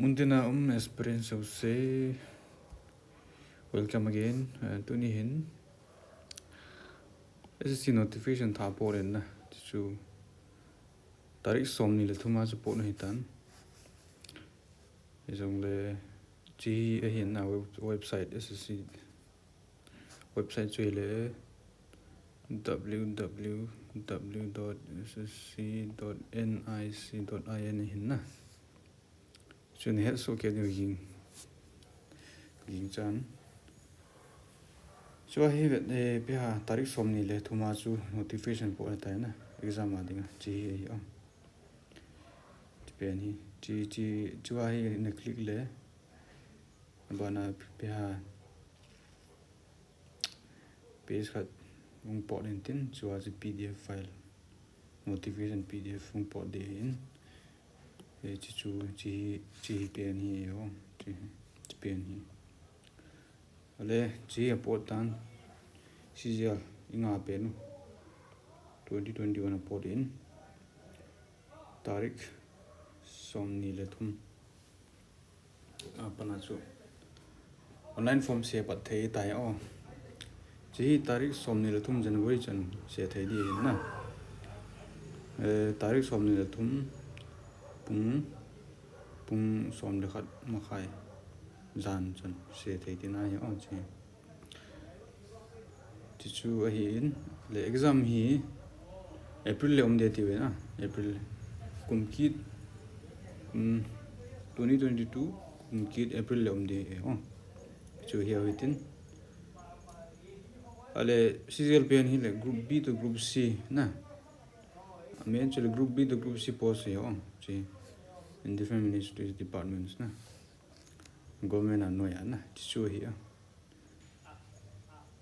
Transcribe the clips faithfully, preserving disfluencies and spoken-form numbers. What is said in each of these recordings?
Muntina um experience ho se. Welcome again. Uh, tuni hin S S C notification tha pot in na. Chu tarik somni le thum a chu pot na hitan. Hijongle chi ahin na web, website S S C website chu hile w w w dot s s c dot n i c dot i n hin na. Chu nahet soh kei diu ging, ging chan. Chu ahi vet, eh, piha tarik somni le thum a chu notification pot ahitai na. Exam a dinga chi hi ahi o. Chi pen hi, chi, chi, chu ahi na click le. Abana piha page khat hung pot in tin, chua chu P D F file, notification P D F hung pot ding ahin. Eh, chi chu, chi hi, chi hi pen hi o, chi, chi pen hi. Ale, chi hi apot tan, C G L i nga pen u. Twenty twenty-one apot in. Tarik somni le thum. A, pana chu online form se pat thei tai o. Chi hi tarik somni le thum January chan se thei ding ahin na. Eh, tarik somni le thum pung, pung som le khat makhai jan chan se thei tina ahi o chi. Chi chu ahin, le exam hi April le um ding ati uve na, April le. Kum kit, um, twenty twenty-two, kum kit April le um ding e, o. Chu hi ahi tin. Ale, C G L pen hi le Group B to Group C na. Amen chu le Group B to Group C post hi o. Chi in different ministries, departments na. Government a noi a na. Chi chu hi a.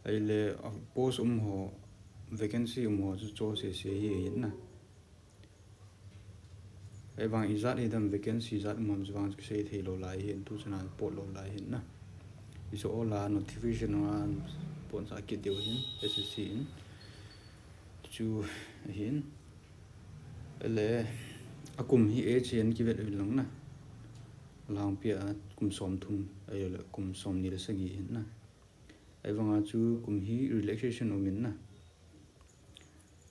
Ahile, a, post um ho, vacancy um ho chu cho sese hi ahin na. Ahivang ijat hidam vacancy ijat um ham chu vang chu kisei thei lou lai ahin, tu chana pot lou lai ahin na. Iso ola notification a pot sa kit diu ahin, S S C in. Chu ahin. Ahile, akum hi age hi kivet uvin lang na. Alangpi a kum somthum, ahile kum somni le sagi ahin na. Ahivanga chu kum hi relaxation um in na.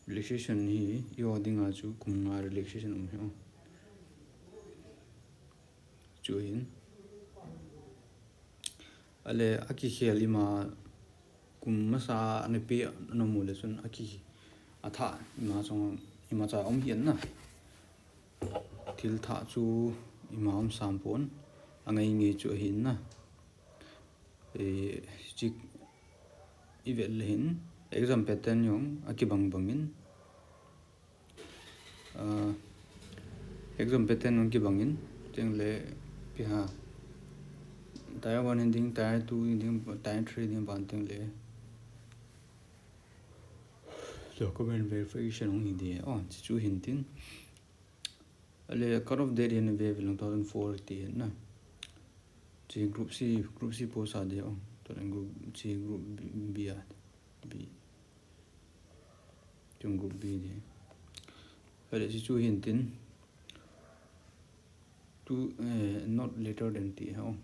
Relaxation hi, eiho dinga chu kum nga relaxation um hi o. Chu hin. Ale akikhel ima kum masa ana pe ana mu le chun aki atha ima chong ima cha um hi na. Thil thah chu ima um sam pon. Angai ngai chu ahin na. Eh, chik i vet le hin exam pattern jong akibang bang in, ah, exam pattern jong kibang in, cheng le pi ha, tier one hin ding, tier two hin ding, tier three hin ding ban cheng le document verification hung hi ding, o, chu hin tin. Ale cut off date hin ve ve lang two thousand four ti na. Chi group C, group C post a ding o. Tua group C, group B, B a. B. Chung group B ding. Ale chi chu hin tin. Tu, eh, not later than ti ha o.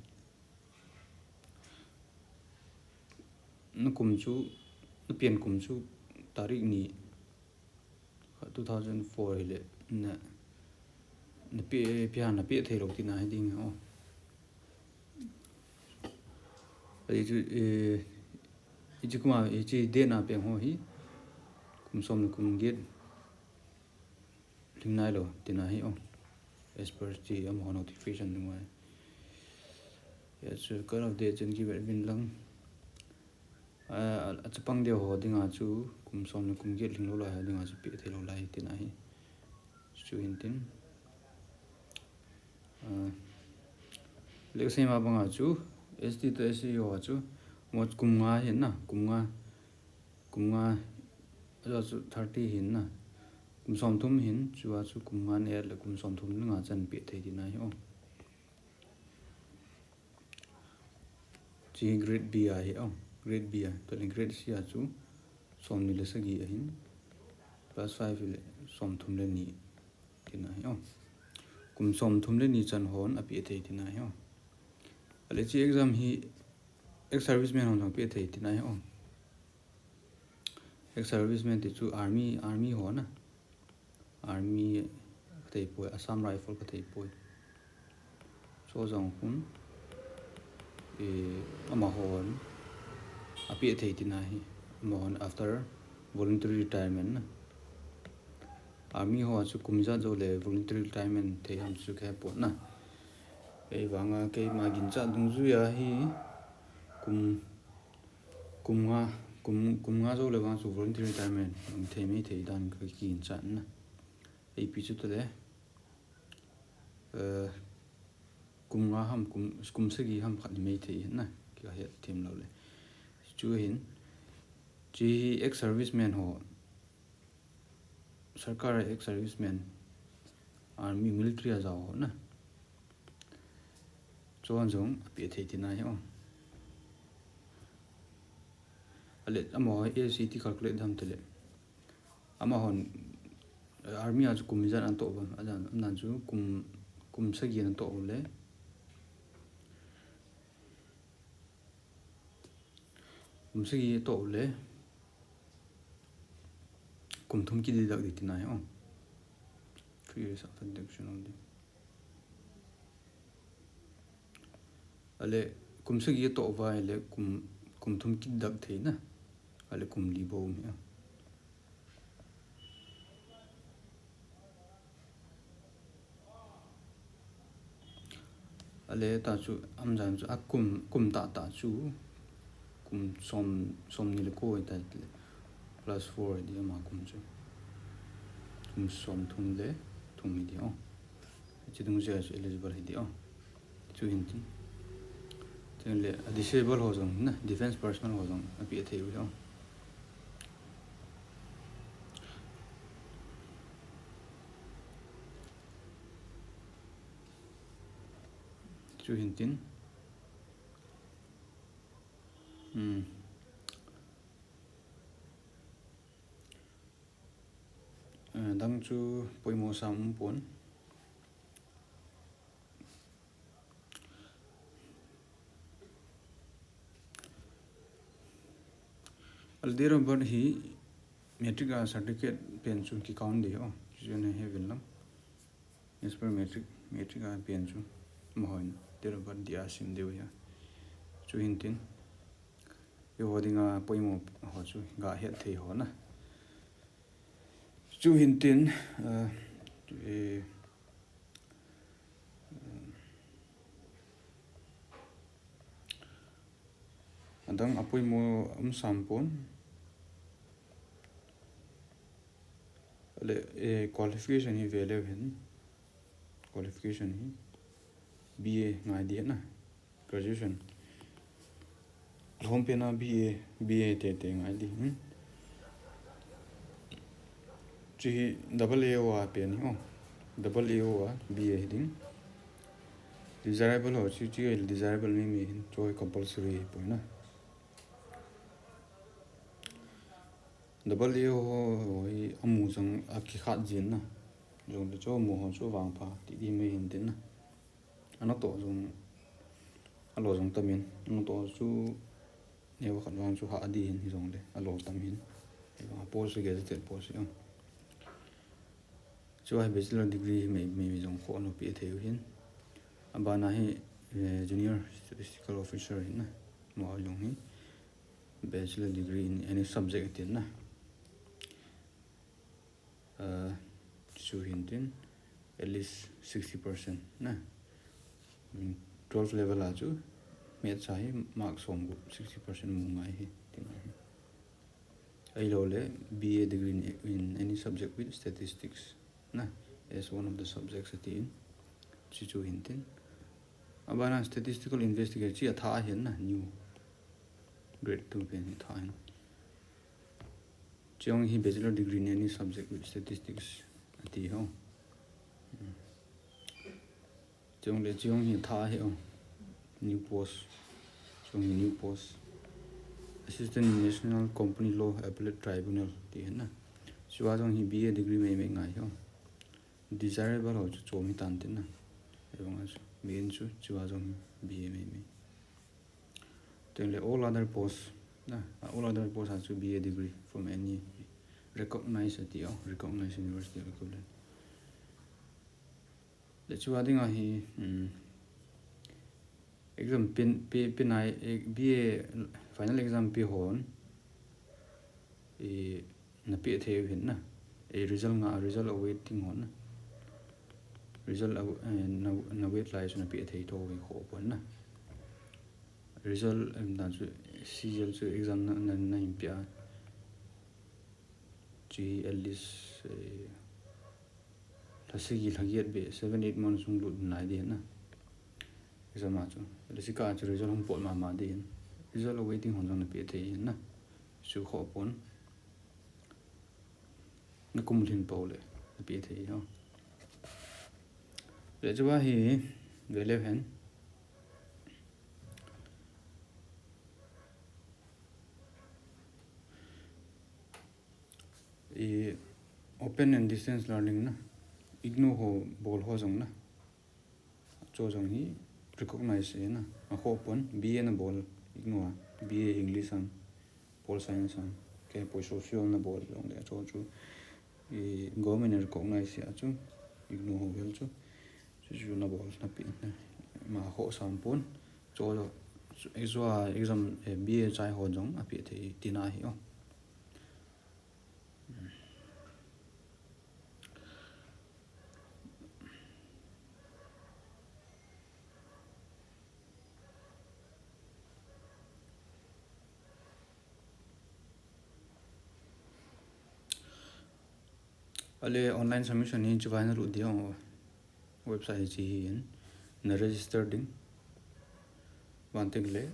Na kum chu, na pian kum chu tarik ni two thousand four hile na, na pe, pe ha na pe thei lou tina hi ding o. Ahi chu, eh, i chi kuma, i chi date na pe ho hi, kum som le kum get lhing nai lou tina hi o. As per chi amaho notification ding vai. Ya chu cut off date chen kivet vin lang. A, a, achapang deu ho dinga chu kum som le kum get lhing lou lai ho dinga chu pe thei lou lai tina hi. Chu hin tin. A, le kasei ma banga chu S T to S C ho chu mo kum nga hin na, kum nga, kum nga, a chu thirty hin na. Kum som thum hin, chu a chu kum nga ne le kum som thum le nga chan pe thei tina hi o. Chi grade B a hi o, grade B a, tua le grade C a chu som ni le sagi ahin, class five le som thum le ni tina hi o. Kum som thum le ni chan hon apeh thei tina hi o. Ale hiche exam hi ex-serviceman hon jong peh thei tina hi o. Ex-serviceman ti chu army, army ho na. Army kathei poi, Assam Rifle kathei poi. Chu jong khun, eh, amahon apeh thei tina hi. Amahon after voluntary retirement na. Army ho chu kum ijat jou le voluntary retirement thei ham chu kahe pon na. Kei vanga keima ginchat dungjuiya hi kum, kum nga, kum, kum nga jou le vang chu voluntary retirement thei maithei dan kakiginchat na. Ipi chu tile, eh, kum nga ham, kum, kum sagi ham khat hi maithei na, kahet them lou le. Chu hin, hiche ex-serviceman ho, sarkar a ex-serviceman, army, military a jao ho na. Chun jong apeh thei tina hi o. Ale, amaho age iti calculate dam tile. Amahon, eh, army a chu kum ijat anatoh uvem, ajan, anan chu kum, kum sagi anatoh u le. Kum sagi atoh u le. Kum thum kideduct ding tina hi o. Three years after deduction of the. Ale, kum sagi atoh uva ahile kum, kum thum kideduct thei na. Ale, kum li bou um hi a. Ale, ta chu, amajan chu, akum, kum tahtah chu, kum som, som ni le ko ahitai tile, plus four ahi di ama kum chu. Kum som thum le thum ahi di o. Hiche dungjuiya chu eligible ahi di o. Chu hin tin. Chule, a disable ho jong na, defense personnel ho jong apeh thei u hi o. Chu hin tin. Hmm. Eh, adang chu poimo sam um pon. Ale, date of birth hi matric a certificate pen chu kicount ding o. Chu chu nahe uvin lang. As per matric, matric a pen chu amahon date of birth dia sim diu ahi. Chu hin tin. Eiho dinga poimo ho chu gahet thei ho na. Chu hin tin, eh, eh, adang apoimo um sam pon. Ale, eh, qualification hi ve leu hen. Qualification hi B A ngai di na. Graduation. Lhom pen a B A, B A teitei ngai di. Hmm? Chu hi double A O a pen hi o. Double A O a B A hi ding. Desirable ho chu, chu desirable maimai hin, chu compulsory ahi poi na. Double A O ho, ho hi amu jong akikhat jin na. Jongle chu amu ho chu vangpha ti di mai hin tin na. Anatoh jong, alo jong tam in, anatoh chu neo khat vang chu hah di hin hijongle, alo tam hin. Hivang a post gazetted post hi o. Chua hi bachelor degree hi mai, mai, mai jong kho anopeh thei u hin. Abana hi, eh, junior statistical officer hin na. Amaho jong hi bachelor degree in any subject tin na. Uh, chu hin tin, at least sixty percent na. Twelve level a chu maths a hi mark som gup, sixty percent mu ngai hi tin. Ahilou le B A degree in, in any subject with statistics na, as one of the subjects ati in. Chu chu hin tin. Abana statistical investigator chu athah ahin na, new grade two pen hi athah ahin. Chujong hi bachelor degree in any subject with statistics ati ho. Hmm. Chujong le chujong hi athah ahi o. New post. Chujong hi new post. Assistant National Company Law Appellate Tribunal ti hin na. Chua jong hi B A degree mai mai ngai ho. Desirable ho chu chom hitan tin na. jong a chu, main chu, chua jong B A mai mai. Then le all other post, na, all other post a chu B A degree from any recognized ati o, recognized university equivalent. Le chua dinga hi, um, exam pin, pi, pinai, eh, B A final exam pi hon, eh, na pi thei hin na. Eh, result nga, result awaiting hon na. Result aw-, eh, na, na wait lai chu na pi thei to wei kho pon na. Result em dan chu C G L chu exam na, na, na hin pia. Chi at least, eh, lha sagi lha giat be, seven, eight months hung lut nai di na. Exam a chu. Lha sagi ka chu result hung pot mama di. Result awaiting hon jong na pi thei na. Chu kho pon. Na kum lhin po le, na pi thei ho. Le chua hi, ve le hen. I open and distance learning na, igno ho bol ho jong na. Chu jong hi recognize e na. A kho pon, B A na bol, igno a, B A English am, Pol Science am, kei poi social na bol jong le, chu chu, i government in recognize a chu, igno ho vel chu. Chu chu na bol na pi, na, ma kho sam pon, chu, chu, exam, eh, B A chai ho jong a pi thei tina hi o. Ale online submission hi chuvai na lut diu. Website hi chi hin na register ding. Ban tik le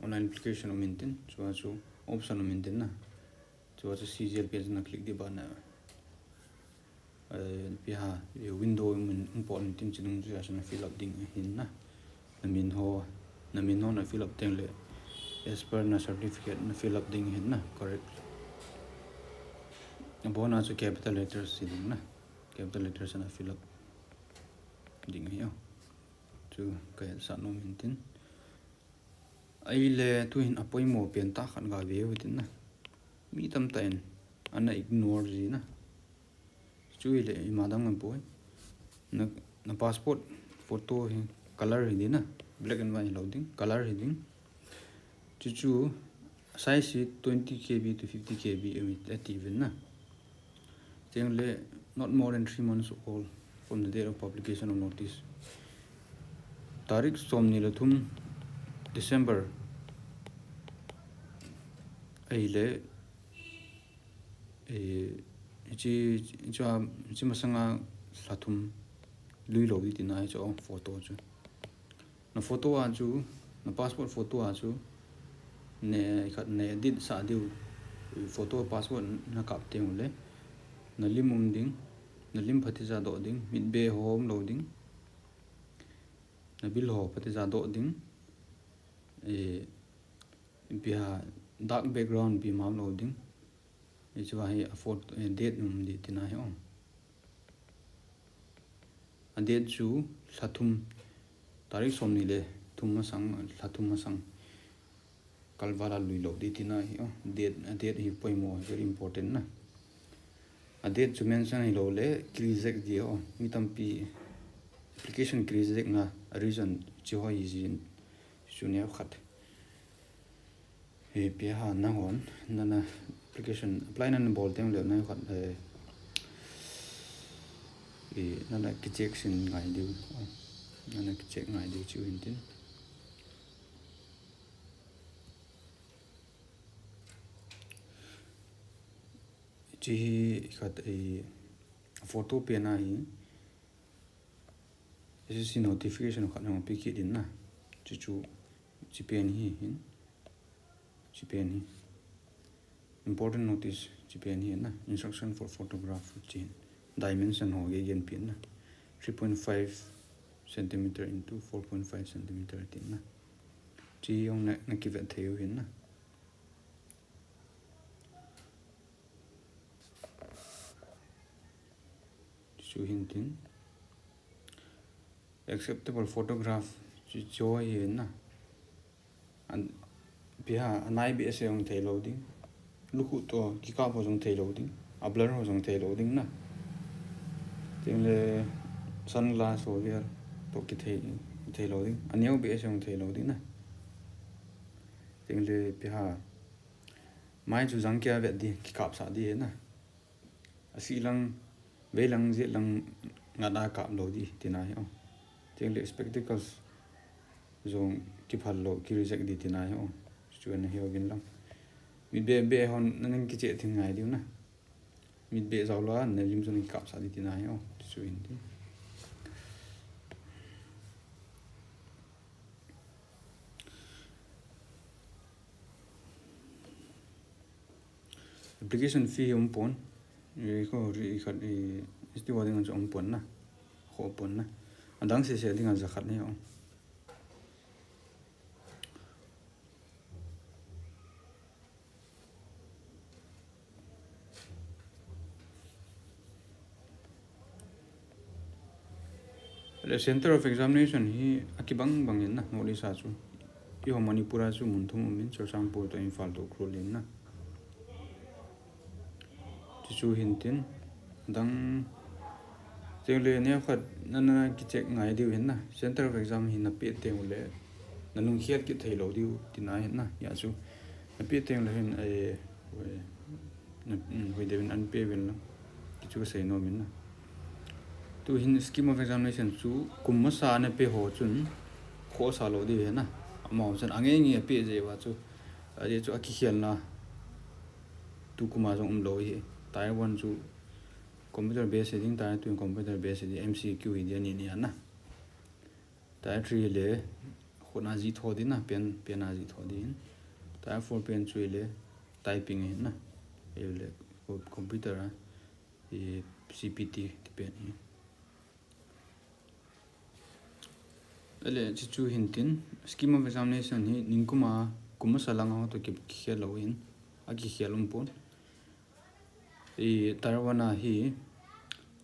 online application um intin, chua chu option um intin na. Chua chu C G L page na click di ban na. Eh, pi ha, eh, window um in, um pon intin chi nung chu ya chu na fill up ding hin na. Na min ho, na min ho na fill up teng le as per na certificate na fill up ding hin na, correct. Abon a chu capital letters si ding na. Capital letters na fill up ding hi o. Chu ka hetsah nom intin. Ahile tu hin a poimo pen tah khat ga ve u tin na. Mi tamtah in ana ignore ji na. Chu hile ima dang lam poi. Na, na passport photo hi color hi di na. Black and white hi lo ding, color hi ding. Chu chu size hi twenty K B to fifty K B ati uvin na. Cheng le, not more than three months old from the date of publication of notice. Tarik somni le thum December. Ahile, eh, chi, chi, chi masanga lha thum lui lo di tina hi chu, photo chu. Na photo a chu, na passport photo a chu, ne khat ne edit sah diu, photo passport na kap teng ule, na lim um ding, na lim phatija doh ding, mitbe hom lo ding, na bil ho phatija doh ding, eh, ipi ham dark background ipi ham lo ding. Hichu hi a photo, eh, date um di tina hi o. A date chu lha thum, tarik somni le thum masang, lha thum masang. Kalval a lui lo di tina hi o. Date, a date hi poimo, very important na. A date chu mention hi lo le, ki reject di o. Mi tampi application ki reject na, a reason chi ho hi jin, chu neo khat. Hi ipi ham nahon, nana application apply nana bol teng le na khat, eh, i nana ki check sin ngai diu, nana ki check ngai diu chu hintin. Chi hi khat, eh, photo pen ahi, S S C notification khat hung pi kit in na. Chi chu, chi pen hi hin. Chi pen hi. Important notice, chi pen hi na. Instruction for photograph chi hin. Dimension ho gei gen pen na. Three point five centimeter into four point five centimeter tin na. Chi jong na, na kivet thei u hin na. Chu hintin. acceptable photograph chu chu hi na. An, ipi ham, anai behseh jong thei lou ding. Lukhuh toh kikap ho jong thei lou ding. A blur ho jong thei lou ding na. Tengle sunglass ho vel toh kithei, thei lou ding. Aneo behseh jong thei lou ding na. Tengle ipi ham, mai chu jangkia vet di, kikapsah di hi na. Asih lang, vei lang, jet lang ngat a kap lou di tina hi o. Tengle spectacles jong kiphal lou, ki reject di tina hi o. Chu ana hiuvin lang. Mit behbeh hon nang kicheh thei ngai diu na. Mit beh jao lou a, nalim jong kikapsah di tina hi o. Chu hin tin. Application fee um pon. I ko ri khat i isti wa ding chu um pon na. Kho pon na. Adang sese ding a jakhat ni o. Le Center of Examination hi akibang bang in na, North East a chu. Eiho Manipur a chu mun thum um in, Churachandpur toh Imphal toh Ukhrul in na. Chu chu hin tin, dang, tengle neokhat na, na kicheck ngai diu hin na. Center of Exam hi na pe tengle, na lungkhel kit thei lou diu tina hin na. Hia chu, na pe tengle hin, eh, eh, na, mm, hoi deuvin an pe uvin lang. Ti chu ka sei nom in na. Tu hin scheme of examination chu kum masa na pe ho chun khosa lou diu hin na. Amaho chun angei ngei a pe jeh uva chu. Ajeh chu akikhel na. Tu kum a jong um lou hi. Tier one chu computer based hi ding, tier two computer based hi ding, M C Q hi ding ani ni a na. Tier three le khut a jih tho ding na, pen, pen a jih tho ding. Tier four pen chu le typing hi na. Hi le co-, computer a, hi C P T ti pen hi. Ahile, chu chu hin tin, scheme of examination hi, ningkum a, kum masa lang a ho toh ki, kikhel lou hin, akikhel um pon. I, tier one a hi,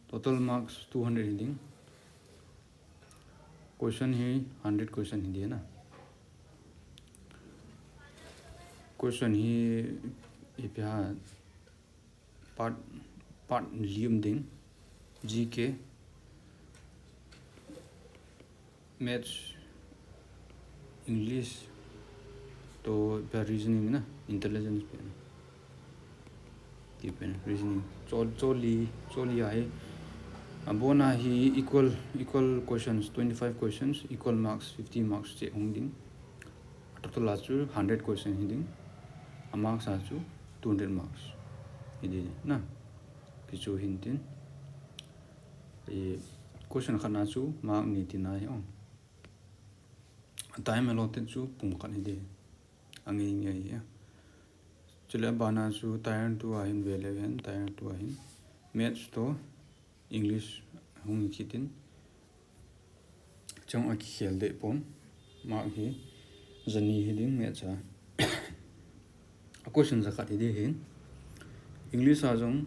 total marks two hundred hi ding. Question hi, hundred question hi ding na. Question hi, ipi ham, Part, part li um ding, G K, Maths, English, toh ipi ham Reasoning na, Intelligence pen. Ti pen, Reasoning. Chu, chu li, chu li ahi. Abon a hi equal, equal questions, twenty-five questions, equal marks, fifty marks cheh hung ding. A total a chu hundred question hi ding. A marks a chu two hundred marks hi ding na. Ti chu hin tin. I question khat na chu mark ni tina hi o. A time allotted chu pung khat hi ding. Angei ngei hi. Chule abana chu tier two a hin ve leu hen, tier two a hin. Maths toh English hung hi kit in. Chang a kikhel deh pon. Mark hi jani hi ding Maths a. A question jakhat hi ding hin. English a jong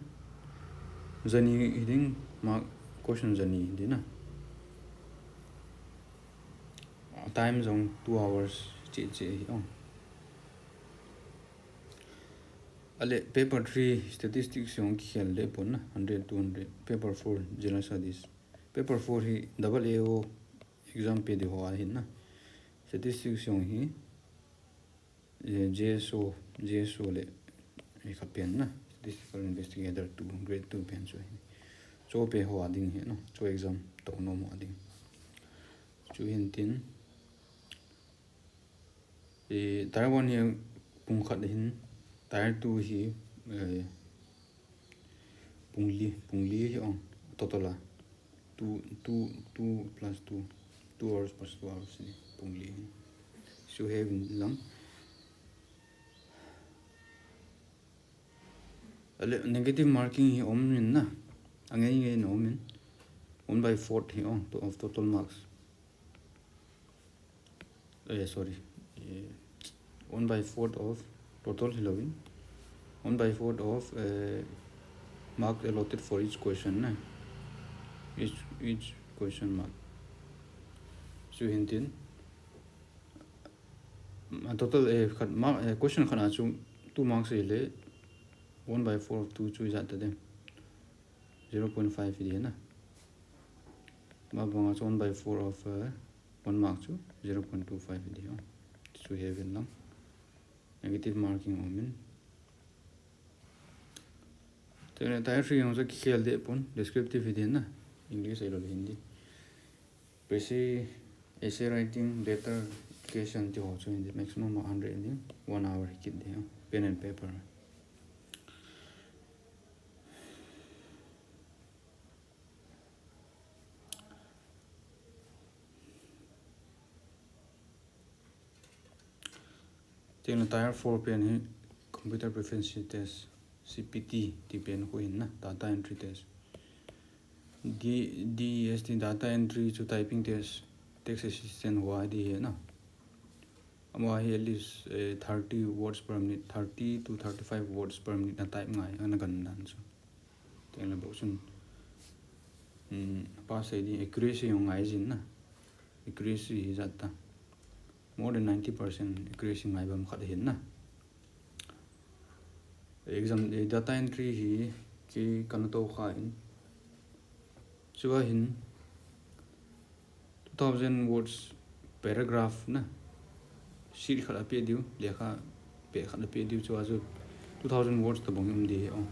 jani hi ding, mark question jani hi ding na. A time jong two hours cheh cheh hi o. Ahile, paper three, statistics jong kikhel deh pon na, hundred, two hundred. Paper four, general studies. Paper four hi double A O exam pe ding ho ahin na. Statistics jong hi, eh, J S O, J S O le, eh, khat pen na. Statistical Investigator two, grade two pen chu hi. Chu pe ho a ding hi na. Chu exam to nom ho a ding. Chu hin tin. Eh, tier one hi pung khat hin, tier two hi, eh, pung li, pung li hi o, total a. Two, two, two plus two, two hours plus two hours ni, pung li hi. Chu hi vin lang. Ahile, negative marking hi um in na. Angei ngei in um in. One by fourth hi o, to-, of total marks. Eh, sorry. Eh, one by fourth of total hi lou in. One by fourth of, eh, mark allotted for each question na. Each, each question mark. Chu hin tin. A total, eh, khat mark, eh, question khat a chu two marks hi le, one by four of two chu ijat ta dem. Zero point five hi di na. Mabang a chu one by four of, eh, one mark chu zero point two five hi di. Oh. Chu he vin lang. Negative marking um in. Tene tier three jong chu kikhel de pon, descriptive hi di na. English ahilou le Hindi. Basic essay writing, letter, application ti ho chu Hindi, maximum a hundred in, one hour hi kit de, pen and paper. Tin, tier four pen hi computer proficiency test, C P T ti pen khu hin na, data entry test. D-, D E S T data entry chu typing test, text assistant ho a di hi na. Ama hi at least, eh, thirty words per minute, thirty to thirty-five words per minute na type ngai, ana gan dan chu. Tin le bou chun, hmm, pass thei di, accuracy jong ngai jin na. Accuracy hi ijat ta. More than ninety percent accuracy ngai bang khat hin na. Exam, eh, data entry hi kei kana tou kha in. Chua hin two thousand words paragraph na. Sheet khat a pe diu, lekha peh khat a pe diu, chua chu two thousand words tabang um di hi, oh.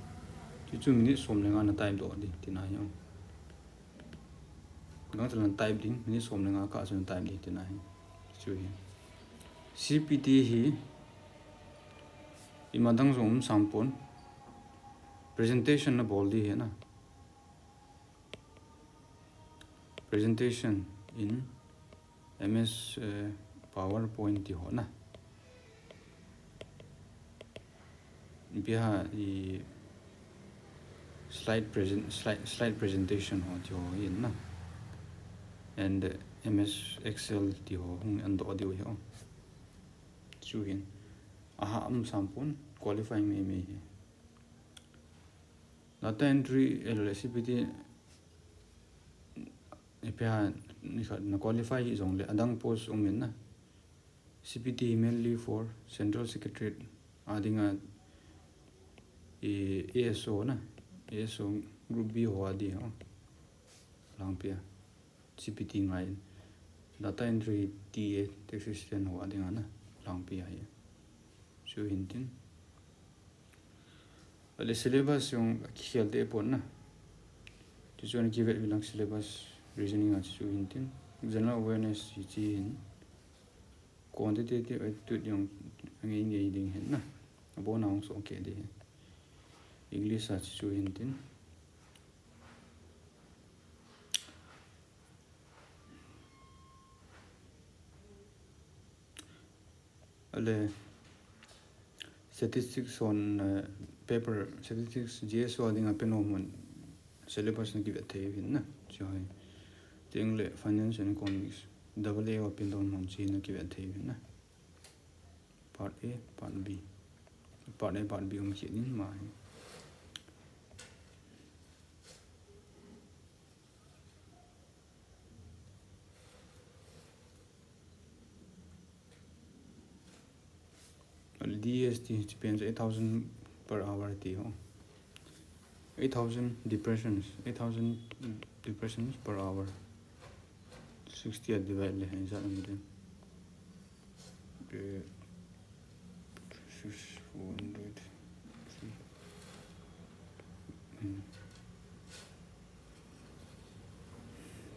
Chu chu minute som le nga na type doh di, tina hi, oh. Gangtah le na type ding, minute som le nga kah chun type ding tina hi. Chu hi. C P T hi, ima dang jong um sam pon. Presentation na bol di hi na. Presentation in M S, eh, PowerPoint ti ho na. Ipi ham, i slide present, slide, slide presentation ho ti ho hin na. And, eh, M S Excel ti ho hung an doh diu hi ho. Chu hin. Aha um sam pon, qualify mei mei hi. Data entry, eh, le C P T, ipi ham, ni khat na qualify hi jong le, adang post um in na. C P T mainly for Central Secretariat a dinga, i, A S O na, A S O Group B ho a di ho. Langpi a. C P T ngai in. Data entry T A, text assistant ho a dinga na. Langpi a hi. Chu hin tin. Ale syllabus jong kikhel de pon na. Chu chu ana kivet vi lang syllabus reasoning a chu hin tin. General awareness hi chi hin. Quantitative aptitude jong angai ngai ding hin na. Abon a hung soh kei di hin. English a chu hin tin. Ale statistics on, eh, paper, statistics G S O a dinga pe nom hon syllabus na kivet thei hin na. Chu hi. Tin le finance and economics, double A a pe nom hon chu na kivet thei hin na. Part A, Part B. Part A, Part B um kit in ma hi. D S T, eight thousand per hour ti ho. Eight thousand depressions, eight thousand depressions per hour. Sixty a divide le hin sa lam de. Six, four hundred. Hmm.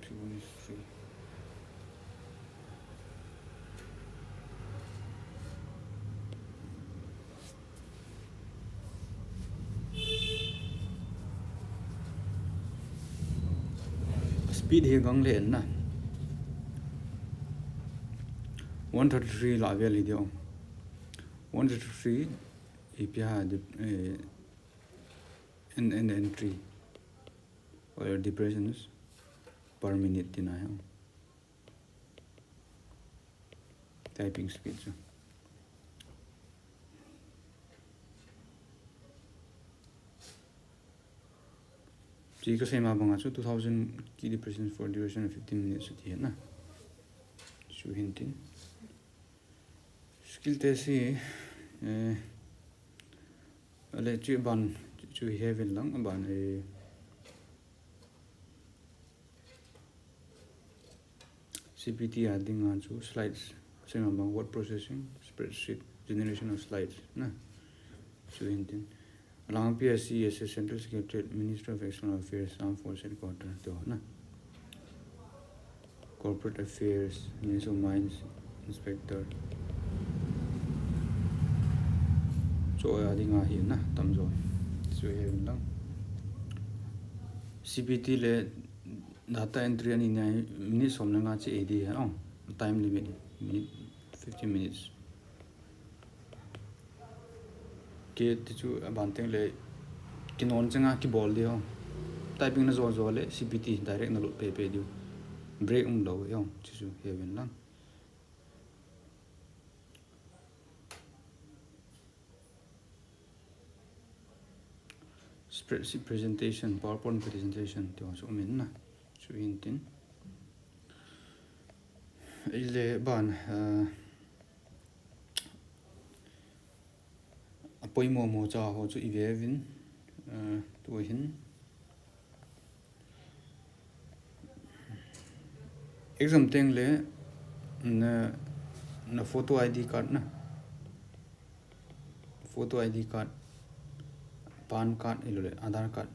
Two is three. Speed hi gang le na. One thirty-three la vel hi ding. One thirty-three ipi ham, eh, and, and entry or depressions per minute tina hi. Typing speed chu. Chu kasei ma banga chu two thousand key depressions for duration of fifteen minutes ti hi na. Chu hintin. Skill test hi, eh, ale chu ban chu hi hevin lang ban, eh, C P T a dinga chu slides, same amount word processing, spreadsheet, generation of slides, na. Chu hintin. Alang P S C S S, Central Secretariat, Ministry of External Affairs, Armed Forces Headquarter, to na. Corporate Affairs, Ministry of Mines, Inspector. Chu a dinga hi na, tamjo. Chu hevin lang. C P T le data entry ani nai minute som le nga che A D ha, oh, time limit, minute, fifteen minutes. Kei ti chu aban teng le kinon chenga kibol diu. Typing na jo jo le C P T direct na lut pepe diu. Break umlou, oh, chu chu hevin lang. Spreadsheet presentation, PowerPoint presentation, ti ho chu umin na. Chu hintin. Ile ban, ah, apoimo mo cha ho chu i ve uvin, ah, tu hin. Exam teng le na, na photo I D card na. Photo I D card, PAN card, ahilou le Aadhaar card,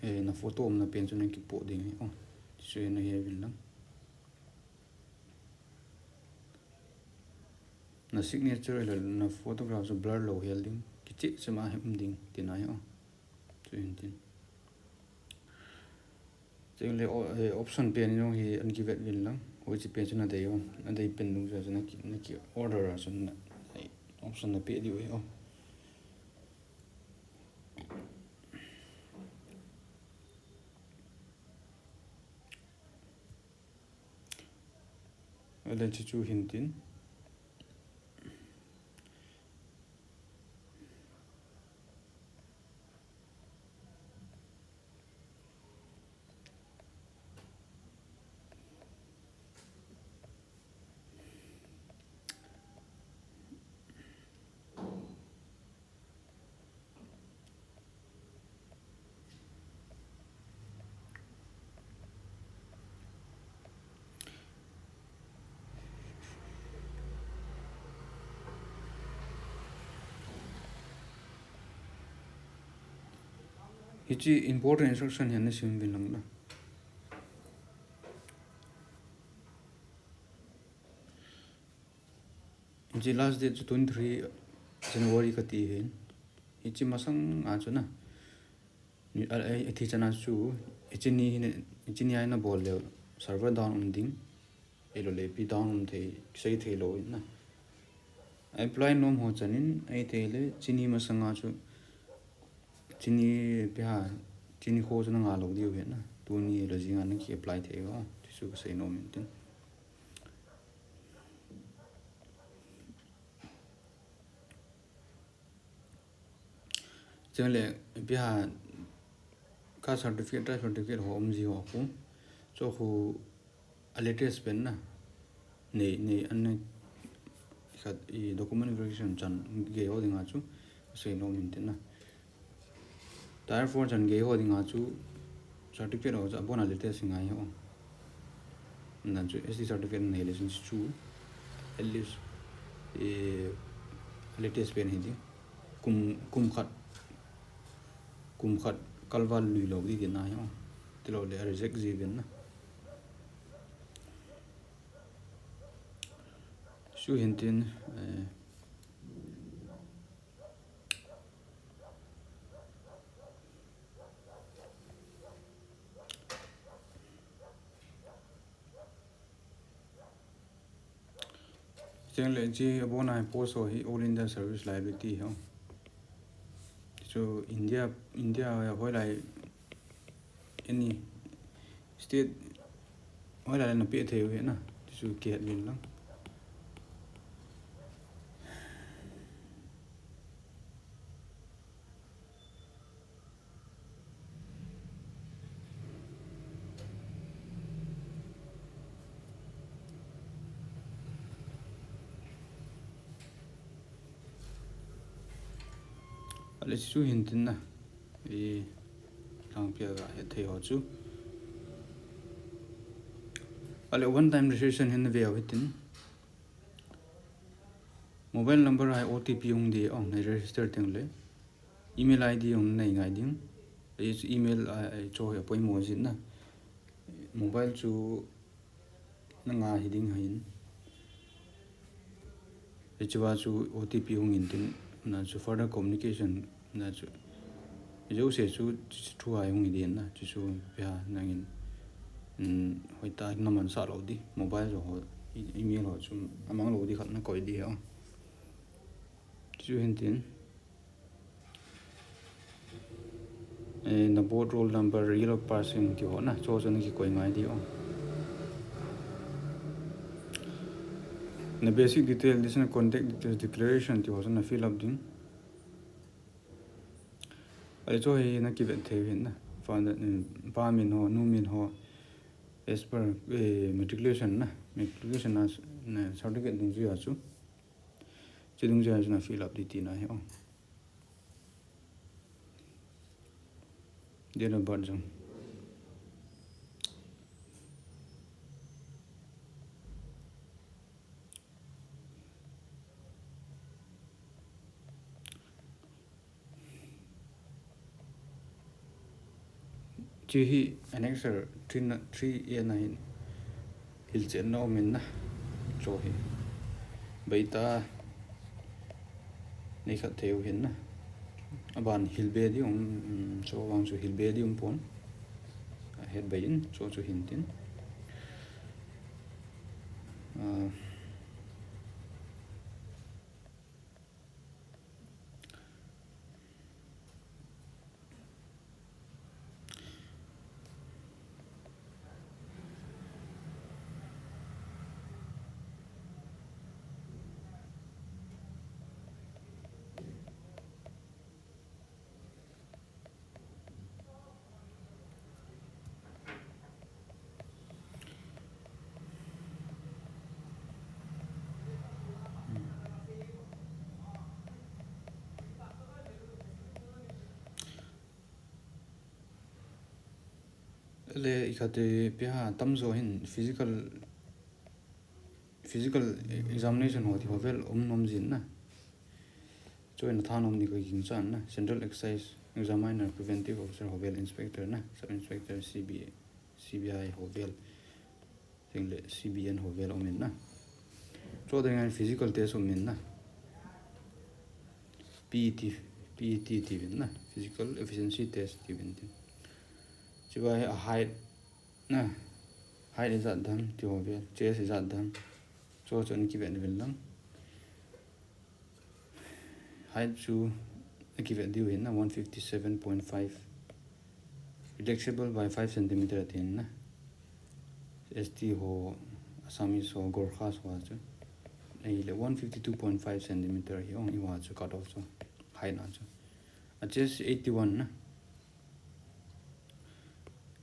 eh, na photo umna pen chu na kipoh ding ahi. Oh, chu na hevin lang. Na signature ahilou le na photograph chu blur lou hel ding. Kicheh cheh ma hi um ding, tina ahi, oh. Chu hintin. Chule, o-, eh, option pen jong hi ana kivet uvin lang. Hoiche pen chu nadei uvem. Nadei pen nung chu naki, naki order a chu na, eh, option napeh diu ahi, oh. Alen chu chu hintin. Hiche important instruction hi nasim uvin lang na. Hiche last date chu twenty-three January kati ahin. Hiche masang a chu na. Ni, a, a, athi chan a chu, hiche ni hi na, hiche ni a na bol leu server down um ding. Ahilou le ipi down um thei, kisei thei lou na. Apply nom ho chan in, ahithei le, hiche ni masang a chu, hiche ni ipi ham, hiche ni kho chu na ngah lou diu ahi na. Tuni le jing a naki apply thei uve, ti chu kasei nom in tin. Chule, ipi ham, caste certificate, tribe certificate ho um ji ho khu. Chu khu a latest pen na. Nei, nei, an nei khat i document verification chan gei ho dinga chu sei nom in tin na. Tier four chan gei ho dinga chu certificate ho chu abon a latest ngai ho. Nan chu S T certificate nei le sin chu at least, eh, latest pen hi ding. Kum, kum khat, kum khat kalval lui lou di, di na hi, oh. Tilou le reject ji uvin na. Chu hintin, eh, Chule hiche abon a hi post ho hi All India Service Liability ho. Chu India, India hoilai any state hoilai na peh thei u ahi na. Chu kihet uvin lang. Le chu hin tin na. I lang pia ga he thei ho chu. Ale one time registration hin ve ho hitin. Mobile number a hi O T P hung di ong na register teng le. Email I D hung nei ngai ding. Ei chu email a, ei chu hi apoi mo jin na. Mobile chu na nga hi ding hin. Ei chu va chu O T P hung in tin na chu further communication na chu. Ei chu se chu chu thu ai hung i din na chu chu pia na ngin. Hoi ta na man sa lo di. Mobile jo ho email ho chu amang lo di khat na koi di ho. Chu hin tin. Eh, na board roll number, real or passing ti ho na, chu chu na kikoi ngai di ho. Na basic detail, this na contact details declaration ti ho chu na fill up ding. Ai chu hi na kivet thei hin na. Father, eh, pa min ho, nu min ho, as per, eh, matriculation na, matriculation na, na certificate dungjuia chu. Chu dungjuia chu na fill up di ti na hi ho. Date of birth jong. Chu hi annexure three na, three A na hin. Hilchen na um in na. Chu hi. Beita. Nei khat thei u hin na. Aban hilbe di um, um, chu vang chu hilbe di um pon. A het bei in, chu chu hin tin. Ah. Le i khat te pia ha tamjo hin physical, physical examination ho ti ho vel um nom jin na. Chu in thanom ni ka ging chan na. Central Excise Examiner, Preventive Officer ho vel, Inspector na, Sub Inspector C B A, C B I ho vel. Teng le C B N ho vel um in na. Chu teng in physical test um in na. P E T, P E T ti vin na. Physical efficiency test ti vin tin. Chu va hi a height na. Height ijat dam ti ho vel. Chest ijat dam. Chu chu in kiven vin lang. Height chu akivet diu hin na one fifty seven point five. Relaxable by five centimeter tin na. S T ho, Assamese ho, Gorkhas ho chu. Ei le one fifty two point five centimeter hi ong i ho chu cut off chu. Height na chu. A chest eighty one na.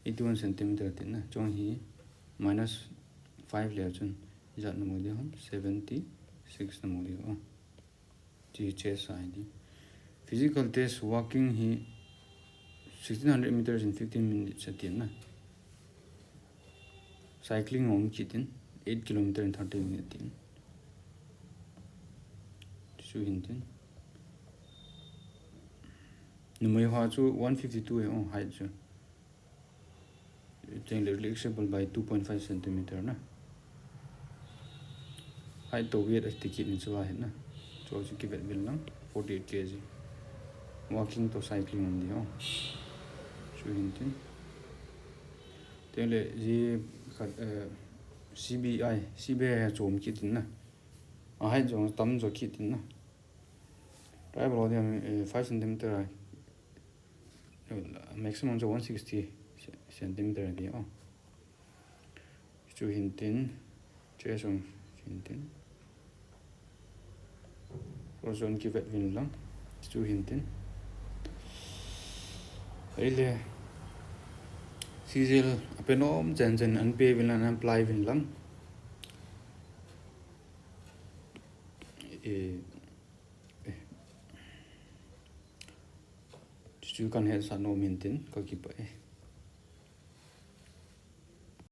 Eighty one centimeter tin na. Chu hi minus five le chun. Ijat na mu di ham seventy six na mu di ho. Ti chest a hi di. Physical test walking hi sixteen hundred meters in fifteen minutes atin na. Cycling um kit in eight kilometer in thirty minutes tin. Chu hin tin. Numei ho chu one fifty two hi ong height chu. Teng le relaxable by two point five centimeter na. Height to weight ati kit in chu va hin na. Chu chu kivet vin lang forty eight K G. Walking to cycling um di ho. Chu hin tin. Teng le ji khat, eh, C B I, C B I hi chom kit in na. A height jong tamjo kit in na. Tribal ho di ham, eh, five centimeter a. Maximum chu one sixty centimeter di ho. Chu hin tin, chu sung hin tin. Chu sung kivet vin lang, chu hin tin. Ei le, C G L ape nom chen chen an pe vin lang, an apply vin lang. Eh, eh. Chu kan hetsah nom hin tin, kakipah e.